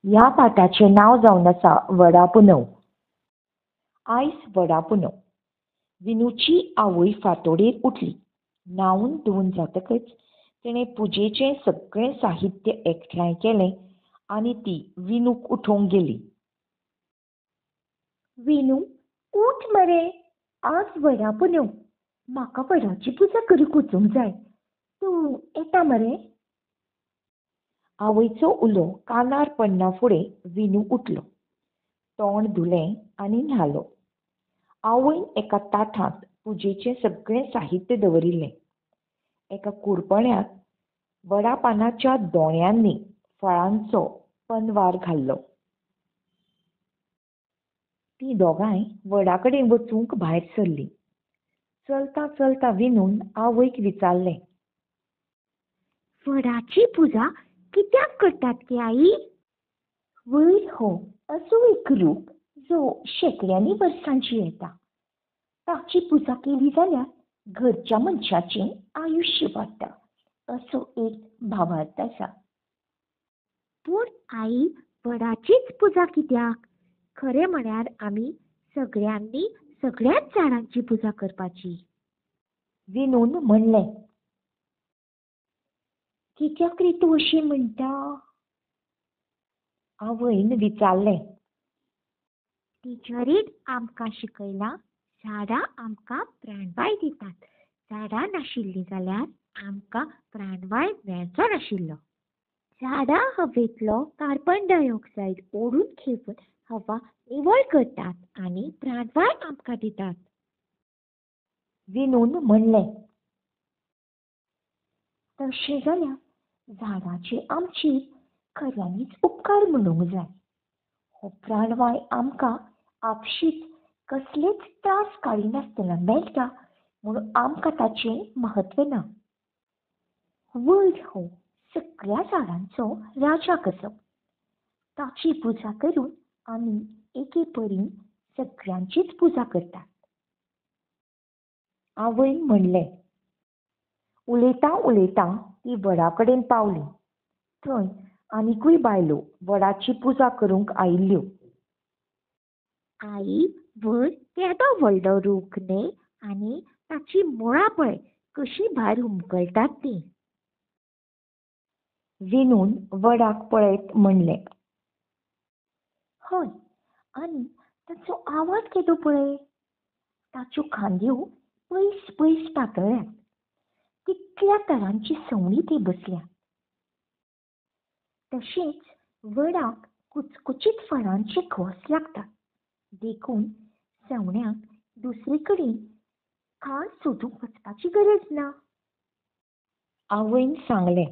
ह्या पाठाचें नांव जावन आसा वडा पुनव. आयज वडा पुनव. विनूची आवय फांतोडेर उठली. न्हावन धुवन जातकच तिणें पुजेचें सगळें साहित्य एकठांय केलें आनी ती विनूक उठोवंक गेली. विनू, उठ मरे, आज वडा पुनव. म्हाका वडाची पुजा करूंक वचूंक जाय. तूं येता मरे? आवयचो उलो कानार पडना फुडें विनू उठलो. तोंड धुलें आनी न्हालो. आवयन एका ताटांत पुजेचें सगळें साहित्य दवरिल्लें. एका कुरपण्यांत वडा पानाच्या दोण्यांनी फळांचो पनवार घाल्लो. तीं दोगांय वडा कडेन वचूंक भायर सरलीं. चलता चलता विनून आवयक विचारलें, वडाची पुजा कित्याक करतात गे आई? वड हो असो एक रूख जो शेंकड्यांनी वर्सां जियेता. ताची पुजा केली जाल्यार घरच्या मनशाचें आयुश्य वाडटा असो एक भावार्थ आसा. पूण आई, वडाचीच पुजा कित्याक? खरें म्हळ्यार आमी सगळ्यांनी सगळ्याच झाडांची पुजा करपाची. विनून म्हणलें. कित्याक रे तूं अशें म्हणटा? आवयन विचारलें. टिचरीन आमकां शिकयलां, झाडां आमकां प्राणवाय दितात. झाडां नाशिल्लीं जाल्यार आमकां प्राणवाय मेळचो नाशिल्लो. झाडां हवेंतलो कार्बन डायऑक्सायड ओडून घेवन हवा निवळ करतात आनी प्राणवाय आमकां दितात. विनून म्हणलें. तशें जाल्यार झाडांचे आमचेर खऱ्यांनीच उपकार म्हणूंक जाय. हो प्राणवाय आमकां आपशींच कसलेच त्रास काडिनासतना मेळटा म्हूण आमकां ताचें म्हत्व ना. वड हो सगळ्या झाडांचो राजा कसो. ताची पुजा करून आमी एके परीन सगळ्यांचीच पुजा करतात. आवयन म्हणलें. उलयतां उलयतां ती वडा कडेन पावली. थंय आनिकूय बायलो वडाची पुजा करूंक आयिल्ल्यो. आई, वड केदो व्हडलो रूख न्ही, आनी ताची मुळां पळय कशीं भायर हुमकळटात तीं. विनून वडाक पळयत म्हणलें. हय, आनी ताचो आवाज केदो पळय. ताच्यो खांदयो पयस पयस पातळ्ळ्यात. कितल्या तरांची सवणीं थंय बसल्यात. तशेंच वडाक कुचकुचीत फळांचे घोंस लागतात, देखून सवण्यांक दुसरे कडेन खाण सोदूंक वचपाची गरज ना. आवयन सांगलें.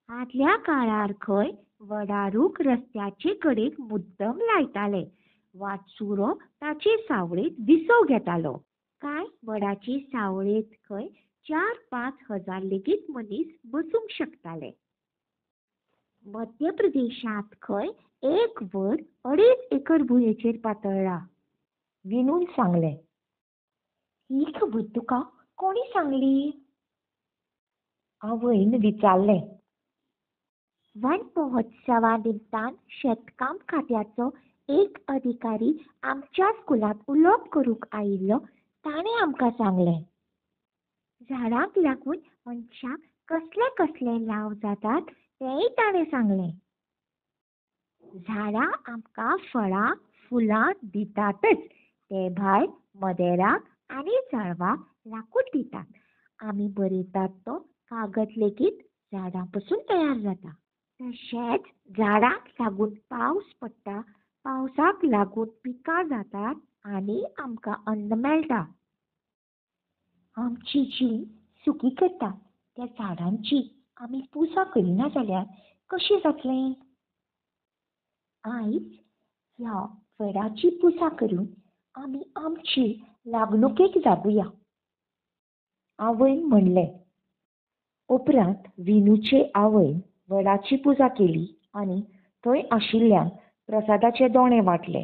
आदल्या काळार खंय वडारूख रस्त्याचे कडेक मुद्दम लायताले. वाटसुरो ताचे सावळेंत विसव घेतालो. कांय वडाचे सावळेंत खंय 4-5 हजार लेगीत मनीस बसूंक शकताले. मध्य प्रदेशांत खंय एक वड 2.5 एकर भुंयेचेर पातळ्ळा. विनून सांगलें. ही खबर तुका कोणी सांगली? आवयन विचारलें. वन महोत्सवा निमतान शेतकाम खात्याचो एक अधिकारी आमच्या स्कुलांत उलोवप करूंक आयिल्लो. ताणें आमकां सांगलें, झाडांक लागून मनशाक कसले कसले लाव जातात तेंय ताणें सांगलें. झाडां आमकां फळां फुलां दितातच, ते भायर मदेराक आनी जळवाक लाकूड दितात. आमी बरयतात तो कागद लेगीत झाडां पसून तयार जाता. तशेंच झाडांक लागून पावस पडटा, पावसाक लागून पिकां जातात आनी आमकां अन्न मेळटा. आमची जीण सुखी करतात त्या झाडांची आमी पुजा करिना जाल्यार कशें जातलें? आयज ह्या वडाची पुजा करून आमी आमची लागणुकेक जागुया. आवयन म्हणलें. उपरांत विनूचे आवयन वडाची पुजा केली आनी थंय आशिल्ल्यांक प्रसादाचे दोणे वांटले.